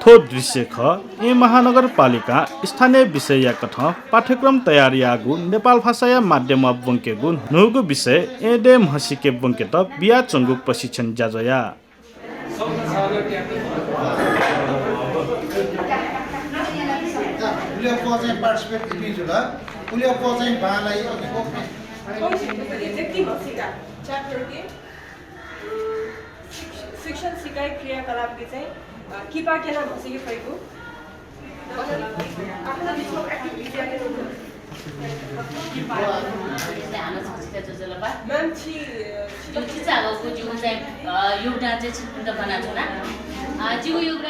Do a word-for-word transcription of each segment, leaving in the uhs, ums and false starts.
थ्व दृश्य खः, येँ महानगरपालिकां स्थानीय विषयया कथं पाठ्यक्रम तयार याःगु नेपाल भाषाया माध्यमं ब्वंकेगु न्हूगु विषय येँ देय् म्हसीके ब्वंकेत बियाच्वंगु प्रशिक्षण ज्याझ्वःया। शिक्षण सिकाइ क्रियाकलापके चाहिँ, अ, किपा केना म्हसीके फइगु।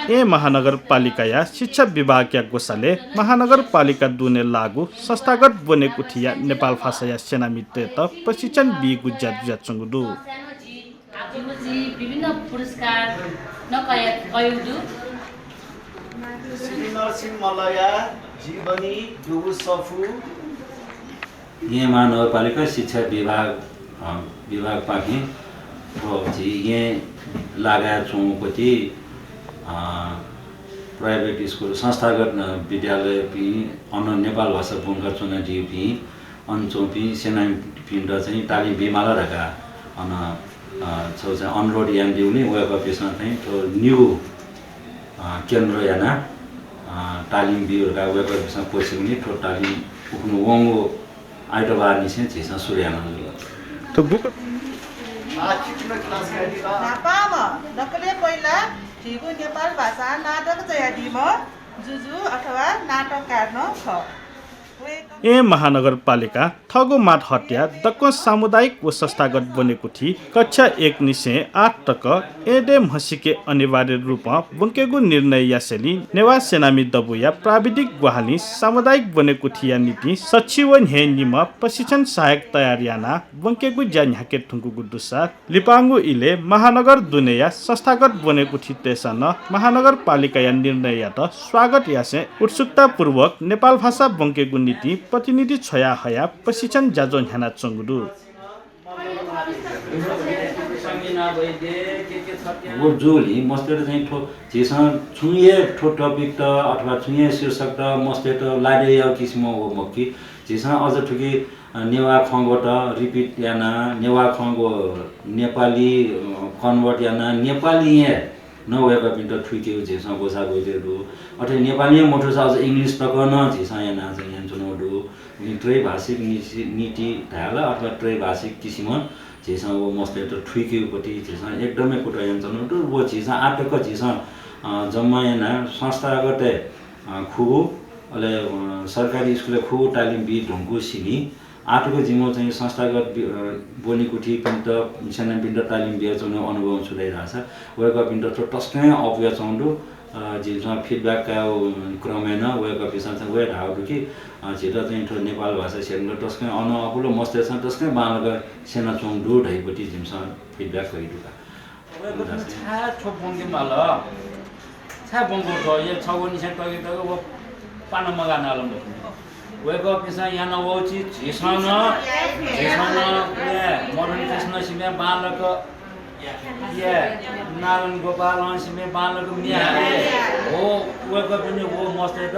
येँ महानगरपालिकाया शिक्षा विभागया ग्वसालय् महानगरपालिका दुने लाःगु संस्थागत ब्वनेकुथिया नेपाल भाषाया सेनामितय्त प्रशिक्षण बीगु ज्या जुयाच्वंगु दु। आपुलुजी विभिन्न पुरस्कार नं कया-, कयागु दु। श्री नरसिंह मल्लया जीवनी दुगु सफू। येँ महानगरपालिका शिक्षा विभाग, अ, विभागपाखें थ्व झी येँ लागाय् च्वंगुपति, अ, private school, संस्थागत, अ, विद्यालयपिं अन नेपाल भाषा ब्वंका च्वनादीपिं अन च्वंपिं सेनापिन्त चाहिँ तालिम बीमाला धकाः अन, अ, छगू चाहिँ अनुरोध यानादीगुलिं वय्कःपिन्सं चाहिँ थ्व निगू, अ, केन्द्र यानाः, अ, तालिम बीगु धकाः वय्कःपिन्सं क्वःछिगुलिं थ्व तालिम उखुन्हु वंगु आइतबारनिसें झीसं सुरु यानागु जुल। थ्व बुक न्हापांम्ह दकलय् पहिला झीगु नेपाल भाषां नाटक च्वयादीम्ह जुजु अथवा नाटककार नं खः। येँ महानगरपालिकां थःगु मातहतया दक्वं सामुदायिक व संस्थागत ब्वनेकुथि कक्षा एक निसें आठ तक येँ देय् म्हसीके अनिवार्य रूपं ब्वंकेगु निर्णय यासेंलि नेवाः सेनामि दबूया प्राविधिक ग्वाहालिं सामुदायिक ब्वनेकुथिया निंतिं सछि व न्हय्निम्ह प्रशिक्षण सहायक तयार यानाः ब्वंकेगु ज्या न्ह्याके धुंकूगु दुसा लिपांगु इलय् महानगर दुनेया संस्थागत ब्वनेकुथितय्सं नं महानगरपालिकाया निर्णययात स्वागत यासें उत्सुकतापूर्वक नेपाल भाषा ब्वंकेगु निंतिं प्रतिनिधि छ्वया हयाः प्रशिक्षण ज्याझ्वः न्ह्यानाच्वंगु दु। व जूगुलिं मस्तय्त चाहिँ थ्व झीसं छुं हे थ्व topic त अथवा छुं हे शीर्षक त मस्तय्त लादे याउ किसिमं व मखु कि झीसं अझ थुकी नेवाः खँग्वःत repeat यानाः नेवाः खँग्वः नेपाली, अ, convert यानाः नेपालीं हे नं वय्कःपिन्त थुइकेगु झीसं ग्वसाः ग्वयेत्यंगु दु। अथे नेपालीं हे मथूसा अझ English तक नं झीसं यानाः चाहिँ यानाच्वनागु दु। उकिं त्रैभाषिक नीति, नीति धायेला अथवा त्रैभाषिक किसिमं झीसं व मस्तय्त थुइकेगुपति झीसं एकदमै कुतः यानाच्वनागु दु। व झीसं आः तक झीसं, अ, जम्मा यानाः संस्थागत, अ, खुगू, अले, अ, सरकारी स्कुलय् खुगू तालिम बी धुंकूगुलिं आः तक जिमिगु चाहिँ संस्थागत बि-, अ, ब्वनेकुथिपिन्त, सेनापिन्त तालिम बियाच्वनागु अनुभव छु धाःसा वय्कःपिन्त थ्व तसकं अःपुयाच्वंगु दु। अ, जिमिसं feedback कायेगु क्रमय् नं वय्कःपिन्सं चाहिँ व हे धाःगु दु कि, अ, झीत चाहिँ थ्व नेपाल भाषा स्यनेत तसकं अन अःपुल, मस्तय्सं तसकं बांलाक स्यनाच्वंगु दु धइगुपति जिमिसं feedback कयागु दु का। वय्कःपिन्सं छाय् थ्व ब्वंके माल? छाय् ब्वंके दु? या छगूनिसें तगे तगे व पाना मगाः नाल मखु। वय्कःपिन्सं याना वःगु झीसं नं, झीसं नं, या, मदन कृष्ण सिंहया बांलाक, या, नारायण गोपालं सिमे बांलाक म्ये हाले। व वय्कःपिनि व मस्तय्त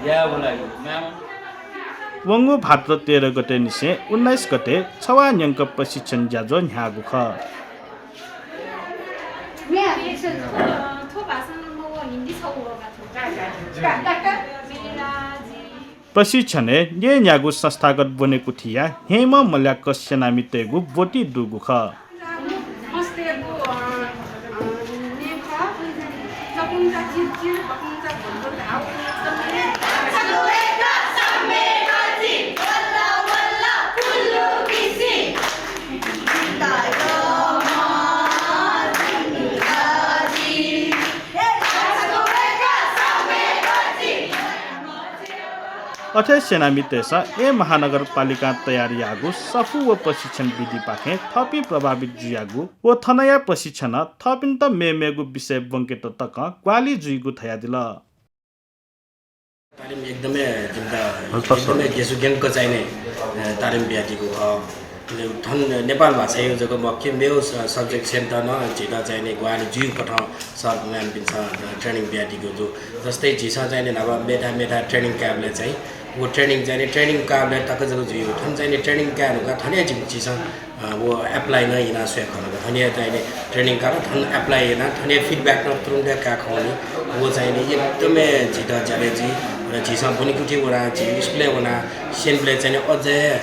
यायेगु लागि। वंगु भाद्र तेह्र गते निसें उन्नाइस गते छवाः न्यंक प्रशिक्षण ज्याझ्वः न्ह्याःगु खः। थ्व भाषा नं मवः, हिन्दी छगू वः का थ्व। प्रशिक्षणय् न्यय्न्यागू संस्थागत ब्वनेकुथिया न्ह्यइम्ह मल्याक सेनामितय्गु ब्वति दुगु खः। अथे सेनामितय्सं येँ महानगरपालिकां तयार याःगु सफू व प्रशिक्षण विधिपाखें थःपिं प्रभावित जुयागु व थनया प्रशिक्षणं थःपिन्त मेमेगु विषय ब्वंकेत तकं ग्वाहालि जुइगु धयादिल। तालिम एकदमै जिमित एकदमै गेसुग्यंक चाहिँ नै, अ, तालिम बियादीगु खः। थन नेपाल भाषाया जक मखु, मेगु स-, subject center नं झीत चाहिँ नि ग्वाहालि जुइगु कथं सर म्यामपिन्सं training बियादीगु दु। जस्तै झीसं चाहिँ नि न्हापा मेता मेता training कायेबलय् चाहिँ व training चाहिँ नि training कायेबलय् तक जक जुइगु। थन चाहिँ नि training काये धुंकाः थन हे झी-, झीसं, अ, व apply नं याना स्वये खन। थन हे चाहिँ नि training काल, थन apply याना, थन हे feedback नं तुरुन्त हे काये खनी। व चाहिँ नि एकदमै झीत ज्यादँ जुइ। र झीसं ब्वनेकुथि वना, झी स्कुलय् वना स्यनीबलय् चाहिँ नि अझ हे, अ,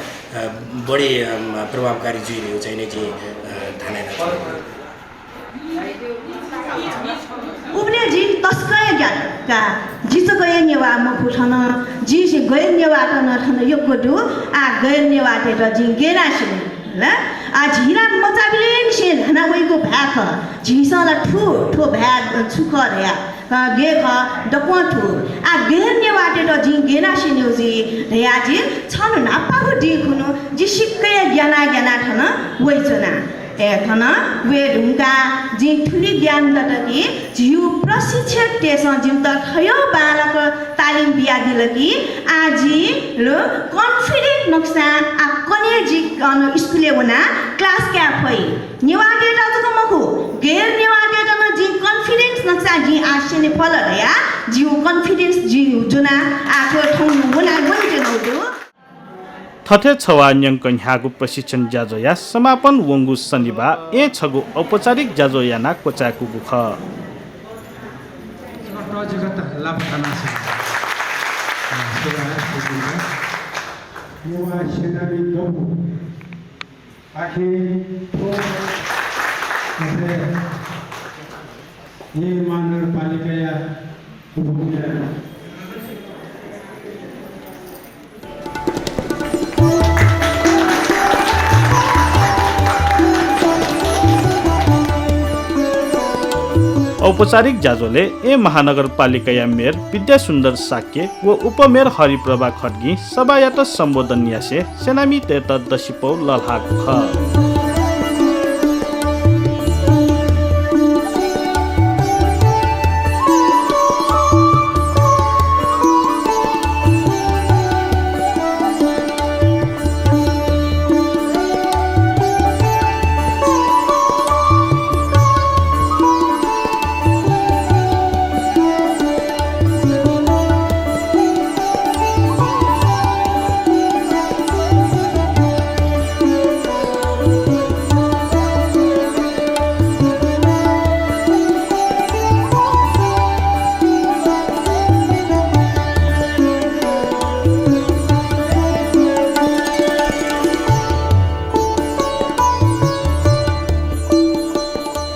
बढी, अ, प्रभावकारी जुइ धइगु चाहिँ नि जिं, अ, धाना यानाच्वना। उबलय् जिं तसकं हे ग्यात का। जि जक हे नेवाः मखु थन, जि गैर नेवाःत नं थन यक्व दु। आः गैर नेवाःतय्त जिं गय् याना स्यने ला? आः झी ला मचाबलय् निसें ल्हाना वइगु भाय् खः। झीसं ला थु, थ्व भाय् छु खः धयाः, अ, गय् खः, दक्वं थु। आः गैर नेवाःतय्त जिं गय् याना स्यनेगु जुइ धयाः जि छन्हु न्हापांगु दिं खुन्हु जि सिक्क हे ग्याना ग्याना थन वइच्वना। ए, थन वये धुंकाः जिं थुलि ज्ञान दत कि झीगु प्रशिक्षकतय्सं जिमित थज्याःगु बांलाक तालिम बियादिल कि आः जि ल confident नकसां आः कन्हय् जि अन स्कुलय् वनाः class काये फइ। नेवाःतय्त जक मखु, गैर नेवाःतय्त नं जिं confidence नकसां जिं आः स्यने फल धयाः जिगु confidence जिं ज्वनाः आः थ्व थौं वना वनेत्यनागु दु। थथे छवाः न्यंक न्ह्याःगु प्रशिक्षण ज्याझ्वःया समापन वंगु शनिबाः येँ छगू औपचारिक ज्याझ्वः यानाः क्वचाय्कूगु खः। येँ महानगरपालिकाया उपमेयर। औपचारिक ज्याझ्वलय् येँ महानगरपालिकाया मेयर विद्यासुन्दर शाक्य व उपमेयर हरिप्रभा खड्गीं सभायात सम्बोधन यासें सेनामीतय्त दसिपौ लःल्हाःगु खः।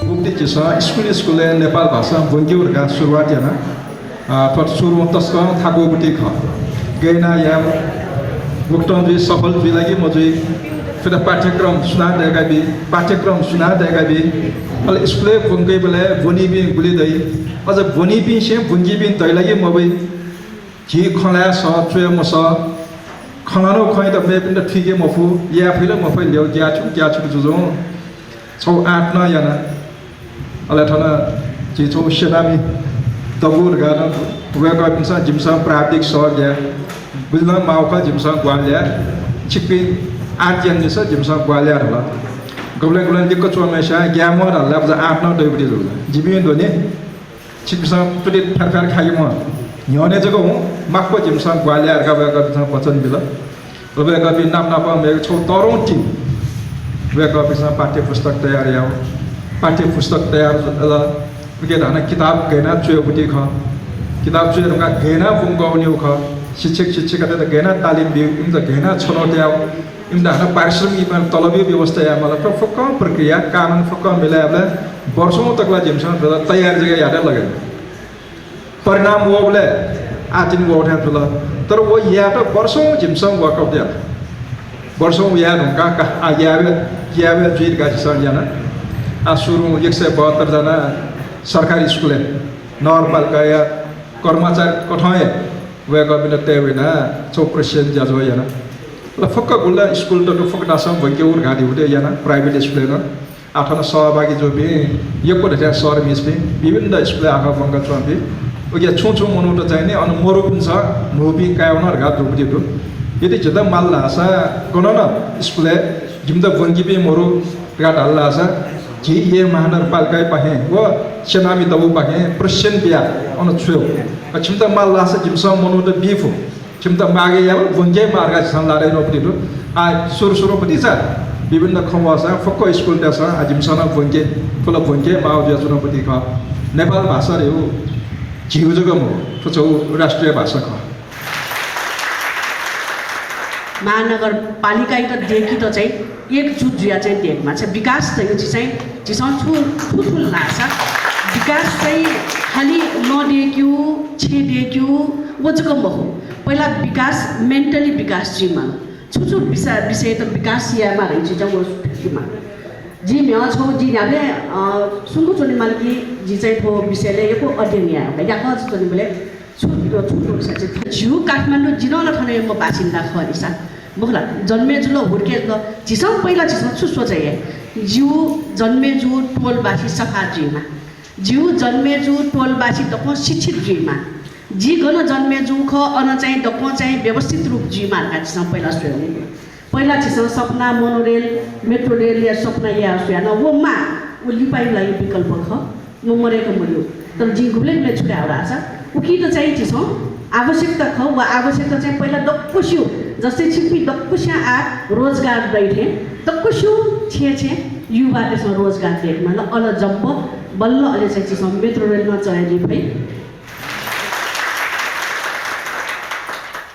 गुप्ति झीसं स्कुल स्कुलय् नेपाल भाषां ब्वंकेगु धकाः सुरुवात याना। अ, थ्व सुरुं तसकं थाकुगु बुद्धि खः। गय् याना यायेगु, गुकथं जुइ, सफल जुइ ला कि मजुइ, थुकिया पाठ्यक्रम सुनां दय्काबी, पाठ्यक्रम सुनां दय्काबी, अले स्कुलय् ब्वंकेबलय् ब्वनीपिं गुलि दइ, अझ ब्वनीपिंसं ब्वंकीपिं दइ ला कि मवइ, झी खँ ल्हाये सः, च्वये मसः, खँ ल्हानागु खँयात मेपिन्त थुइके मफु, याये फइ ला मफइ, ल्यू ग्याःछिकु ग्याःछिकु जुजुं छगू आँट नं याना। अले थन झी छगू सेनामी दबू धकाः नं वय्कःपिन्सं जिमिसं प्राविधिक सह ग्याये। बुझे नं माःगु खः, जिमिसं ग्वाहालि याये। छिकपिं आँट यानादिसँ, जिमिसं ग्वाहालि याये धल। गुबलें गुबलें लिक्क च्वंम्हस्यां ग्याये म्वाः धाल ला, अझ आँट नं दइगु जुल। जिपिं ध्वनि छिकपिन्सं तुति फ्यार फ्यार खाइ म्वाः। न्ह्यःने जक हुँ, माक्व जिमिसं ग्वाहालि याये धकाः वय्कःपिन्सं वचन बिल। वय्कःपिं नाप नापं मेगु छगू तःधंगु team। वय्कःपिन्सं पाठ्यपुस्तक तयार याः। पाठ्यपुस्तक तयार जुल। उकिं हानं किताब गय् याना च्वयेगु बुद्धि खः। किताब च्वये धुंकाः गय् याना ब्वंकेगु निगू खः। शिक्षक शिक्षिकातय्त गय् याना तालिम बीगु, इमित गय् याना छनौट यायेगु, इमित हानं पारिश्रमिक, इमित तलबया व्यवस्था यायेमाल। थ्व फुक्कं प्रक्रिया, कानुन फुक्कं मिलायेबलय् वर्षौं तक ला जिमिसं थ्व तयारी जक यायेत लगल। परिणाम वःबलय् आः तिनि वःगु थें जुल। तर व यायेत वर्षौं जिमिसं workout यात। वर्षौं याये धुंकाः का, आः याये, याये जुइ धकाः झीसं याना। आः सुरुं एक सय बहत्तर जना सरकारी स्कुलय् नगरपालिकाया कर्मचारी कथं हे वय्कःपिन्त तये वयाः छगू प्रशिक्षण ज्याझ्वः याना। अले फुक्क गुलि स्कुलत फुक्कं नासं ब्वंकेगु धकाः धइगु याना, private स्कुलय् नं। आः थन सहभागी जूपिं यक्व धइथें सर मिसपिं, विभिन्न स्कुलय् आखः ब्वंकाच्वंपिं, उकिया छुं छुं मनूत चाहिँ नि अन मरुपिन्सं न्हूपिं कायेवन धकाः जूगु बुद्धि दु। यदि झीत माल धाःसा गनं नं स्कुलय् जिमित ब्वंकीपिं मरु धकाः धाल धाःसा, झी येँ महानगरपालिकापाखें व सेनामी दबूपाखें प्रशिक्षण बियाः अन छ्वयेगु। अ, छिमित माल धाःसा जिमिसं मनूत बी फु। छिमित माःगु यायेमाः, ब्वंके माः धकाः झीसं ल्हाः धयाच्वनागु दु। आः सुरु सुरुपति चा विभिन्न खँ वःसां फुक्क स्कुलतय्सं आः जिमिसं नं ब्वंके, फुल ब्वंके माः जुयाच्वनागु खः। नेपाल भाषा धयागु झीगु जक मखु, थ्व छगू राष्ट्रिय भाषा खः। महानगरपालिकायात दय्केत चाहिँ एकजुट जुयाः चाहिँ दय्केमाः। चाहिँ विकास धयागु झी चाहिँ, झीसं छु, छु थुल धाःसा, विकास चाहिँ खालि लं दय्केगु, छेँ दय्केगु व जक मखु। पहिला विकास, mentally विकास जुइमाः। छु छु विषय, विषयत विकास यायेमाः धयागु झी चाहिँ व थुइकेमाः। जि म्हिगः छगू, जि न्ह्याबलें, अ, सुंक च्वनेमाल कि जि चाहिँ थ्व विषयलय् यक्व अध्ययन याये, याकःचा च्वनेबलय् छु, छु, छु, छु, छु, झीगु काठमाडौं, जि नं ला थनयाम्ह बासिन्दा खः नि सा। मखु ला, जन्मे जुल, हुर्के जुल, झीसं पहिला झीसं छु सोचे याये? जिगु जन्मे जूगु टोलबासी सफा जुइमाः। जिगु जन्मे जूगु टोलबासी दक्वं शिक्षित जुइमाः। जि गन जन्मे जूगु खः, अन चाहिँ दक्वं चाहिँ व्यवस्थित रूप जुइमाः धकाः झीसं पहिला स्वयेगु। पहिला झीसं सपना मोनोरेल, मेट्रो रेलया सपना याये स्वयाः नं व माः, व लिपाया लागि विकल्प खः, व मदय्क मज्यू। तर जिं गुबलें गुबलें छु धाये धाःसा, उकियात चाहिँ झीसं आवश्यकता खः, व आवश्यकता चाहिँ पहिला दक्वस्यु, जस्तै छिकपिं दक्वस्यां आः रोजगार दइ थें दक्वस्यु छेँ छेँ युवातय्सं रोजगार दयेकेमाल, अले जब्ब बल्ल अले चाहिँ झीसं मेट्रो रेल नं चले जुइ फइ।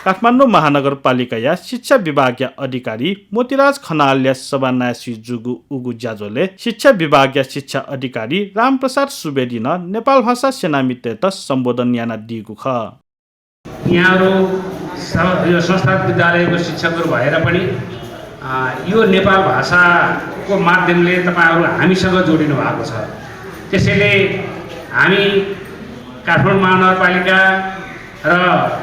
काठमाडौं महानगरपालिकाया शिक्षा विभागया अधिकारी मोतीराज खनालया सभानायःसुइ जूगु उगु ज्याझ्वलय् शिक्षा विभागया शिक्षा अधिकारी रामप्रसाद सुवेदीं नेपालभाषा सेनामीतय्त सम्बोधन यानादीगु खः। यहाँहरू स-, यो संस्था विद्यालयको शिक्षकहरू भएर पनि, अ, यो नेपाल भाषाको माध्यमले तपाईँहरू हामीसँग जोडिनु भएको छ। त्यसैले हामी काठमाडौँ महानगरपालिका र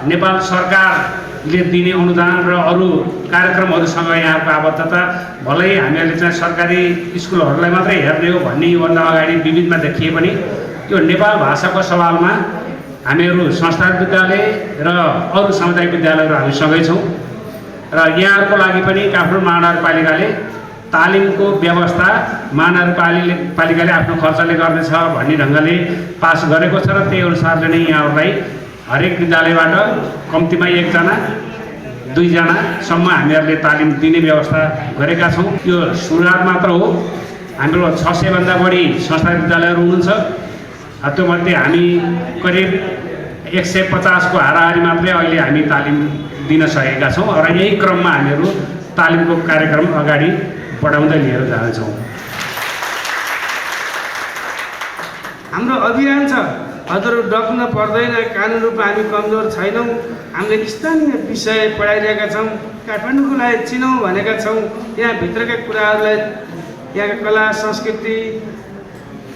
नेपाल सरकारले दिने अनुदान र अरू कार्यक्रमहरूसँग यहाँको आबद्धता, भलै हामीहरूले चाहिँ सरकारी स्कुलहरूलाई मात्रै हेर्ने हो भन्ने योभन्दा अगाडि विविधमा देखिए पनि यो नेपाल भाषाको सवालमा हामीहरू संस्था विद्यालय र अरू सामुदायिक विद्यालयहरू हामी सँगै छौँ र यहाँहरूको लागि पनि काठमाडौँ महानगरपालिकाले तालिमको व्यवस्था महानगरपालिले-, पालिकाले आफ्नो खर्चले गर्नेछ भन्ने ढङ्गले पास गरेको छ र त्यही अनुसारले नै यहाँहरूलाई हरेक विद्यालयबाट कम्तीमा एकजना, दुईजनासम्म हामीहरूले तालिम दिने व्यवस्था गरेका छौँ। यो सुरुवात मात्र हो। हाम्रो छ सय भन्दा बढी संस्था विद्यालयहरू हुनुहुन्छ। अ, त्योमध्ये हामी करिब एक सय पचासको हाराहारी मात्रै अहिले हामी तालिम दिन सकेका छौँ र यही क्रममा हामीहरू तालिमको कार्यक्रम अगाडि बढाउँदै लिएर जानेछौँ। हाम्रो अभियान छ, हजुरहरू डक्न पर्दैन, कानुनी रूपमा हामी कमजोर छैनौँ, हामीले स्थानीय विषय पढाइरहेका छौँ, काठमाडौँको लागि चिनौँ भनेका छौँ, त्यहाँभित्रका कुराहरूलाई, त्यहाँका कला, संस्कृति,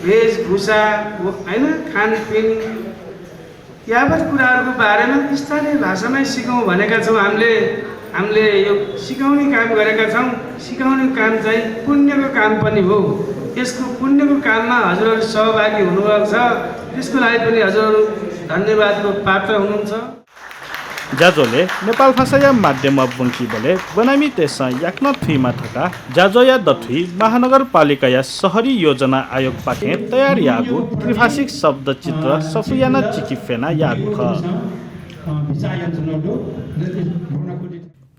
वेशभूषा, होइन, खानपिन यावत कुराहरूको बारेमा स्थानीय भाषामै सिकौँ भनेका छौँ। हामीले, हामीले यो सिकाउने काम गरेका छौँ। सिकाउने काम चाहिँ पुण्यको काम पनि हो। यसको पुण्यको काममा हजुरहरू सहभागी हुनुभएको छ, त्यसको लागि पनि हजुरहरू धन्यवादको पात्र हुनुहुन्छ। ज्याझ्वलय् नेपाल भाषाया माध्यमं ब्वंकीबलय् ब्वनामितय्सं याकनं थुइमा धकाः ज्याझ्वःया दथुइ महानगरपालिकाया शहरी योजना आयोगपाखें तयार याःगु त्रिभाषिक शब्दचित्र सफू यानाः चिकिफेना याःगु खः।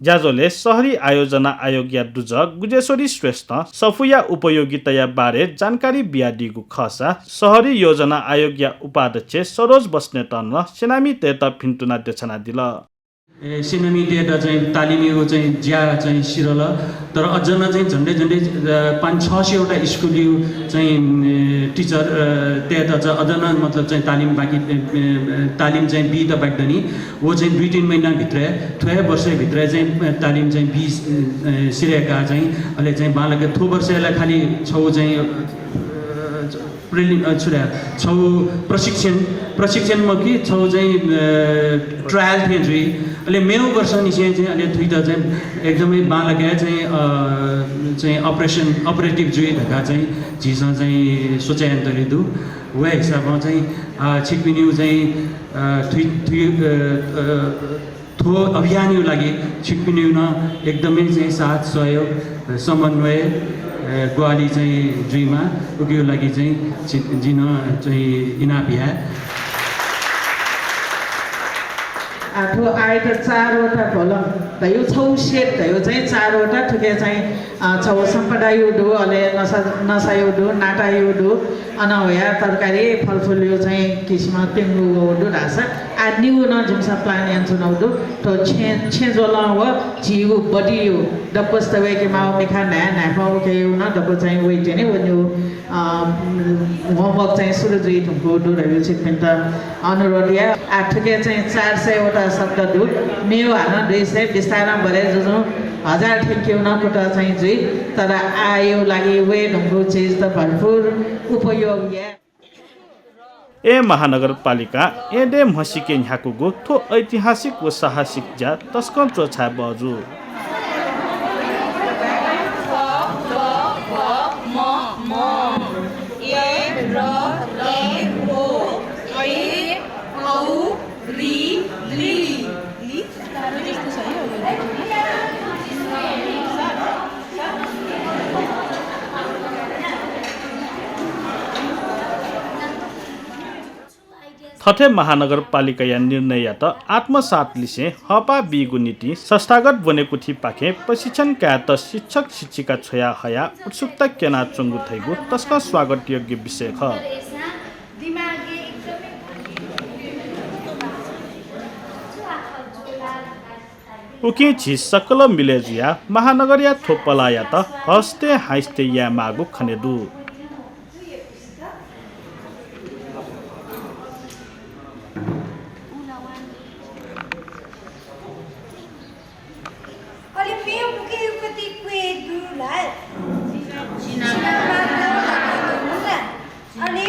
ज्याझ्वलय् शहरी आयोजना आयोगया दुजः गुजेश्वरी श्रेष्ठं सफूया उपयोगिताया बारे जानकारी बियादीगु खःसा शहरी योजना आयोगया उपाध्यक्ष सरोज बस्नेतं नं सेनामीतय्त भिन्तुना देछानादिल। ए, सेनामीतय्त चाहिँ तालिमया चाहिँ ज्या चाहिँ सिधल, तर अझ नं चाहिँ झन्डै झन्डै, अ, पाँच छ सयवटा स्कुलया चाहिँ, ए, टिचर, अ, तय्त चाहिँ अझ नं मतलब चाहिँ तालिम बाँकी, ए, ए, तालिम चाहिँ बीत बाँकी दनि। व चाहिँ दुई तीन महिनाभित्र, थ्व हे वर्षभित्र चाहिँ, अ, तालिम चाहिँ बी, अ, सिधयेकाः चाहिँ अले चाहिँ बांलाक थ्व वर्षय् ला खालि छगू चाहिँ, अ, प्रिलि-, अ, छु धाये, छगू प्रशिक्षण, प्रशिक्षण मखु कि छगू चाहिँ, अ, trial थें जुइ। अले मेगु वर्षंनिसें चाहिँ अले थुइत चाहिँ एकदमै बांलाक चाहिँ, अ, चाहिँ operation, operative जुइ धकाः चाहिँ झीसं चाहिँ सोचे यानातयागु दु। व हिसाबं चाहिँ, अ, छिकपिनिगु चाहिँ, अ, थुइ, थुइ, अ, अ, थ्व अभियानया लागि छिकपिनिगु नं एकदमै चाहिँ साथ, सहयोग, समन्वय, अ, ग्वाहालि चाहिँ जुइमा, उकिया लागि चाहिँ छि-, जिं नं चाहिँ इनाप याये। आ, थ्व आयत चारवटा भलम धयु छौ सेट धयु चाहिँ चारवटा थुके चाहिँ अ, छगू सम्पदायु दु, अले नसा, नसायु दु, नातायु दु, अन वया तरकारी, फलफुलयु चाहिँ किसिम प्यंगू वउ दु धाःसा, आ, निगू नं जिमिसं plan यानाच्वनागु दु। थ्व छेँ, छेँ ज्वलं व झीगु बडियु दक्वसित वय्के माःगु मिखा न्हाय् न्हाय्पं उकेयु नं दक्व चाहिँ वइतिनि व निगू, अ, homework चाहिँ सुरु जुइ धुंकूगु दु धयु छिकपिन्त अनुरोध या। आ, थुके चाहिँ चार सय वटा शब्द दु। मेव हानं दुई सय, बिस्तारं बढे जुजुं हजार थ्यंकेगु नं कुतः चाहिँ जुइ। तर आःयु लागि वये धुंकूगु चिज त भरपूर उपयोग या। येँ महानगरपालिकां येँ देय् म्हसीके न्ह्याकूगु थ्व ऐतिहासिक व साहसिक ज्या तसकं च्वछाये बहःजू। थथे महानगरपालिकाया निर्णययात आत्मसात लिसें हःपाः बीगु निंतिं संस्थागत ब्वनेकुथिपाखें प्रशिक्षण कायेत शिक्षक शिक्षिका छ्वया हयाः उत्सुकता क्यनाच्वंगु धइगु तसकं स्वागतयोग्य विषय खः। उकिं झी सकल मिलय् जुयाः महानगरया थ्व पलाःयात हस्ते हाइस्ते यायेमाःगु खने दु। अले मेव उकेयुपति क्वय् दु ला? अले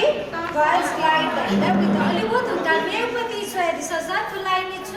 girls' guide धइगु दु। अले व धुंकाः मेवपति स्वयादिसँ, थ्व लाइनय्